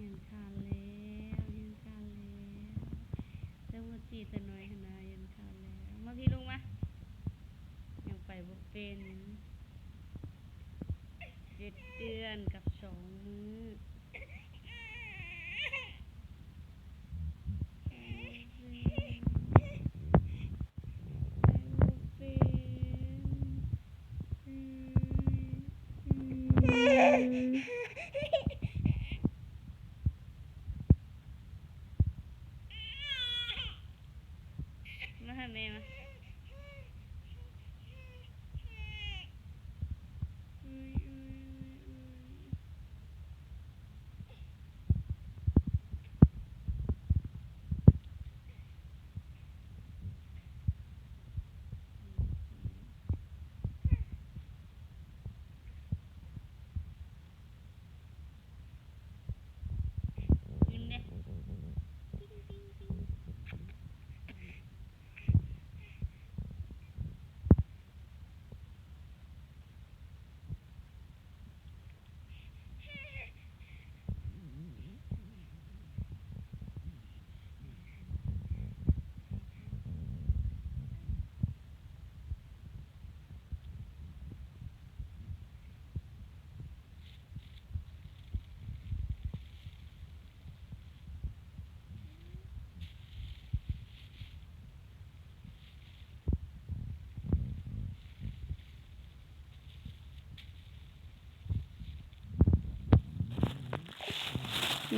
ຢ້ານຄານແລ້ວ ຢ້ານຄານແລ້ວ ເຈົ້າໂມຈິຕົວນ້ອຍຫັ້ນນະ ຢ້ານຄານແລ້ວ. ມາພີ້ລູກມາ. ຍັງໄປບໍ່ເປັນ ເຈັດເດືອນກັບສອງມື້. ມາຫາແມ່ມາ.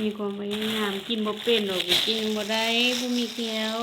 ມີຄວາມພະຍາຍາມ ກິນບໍ່ເປັນດອກ ກິນບໍ່ໄດ້ ບໍ່ມີແຂ້ວ.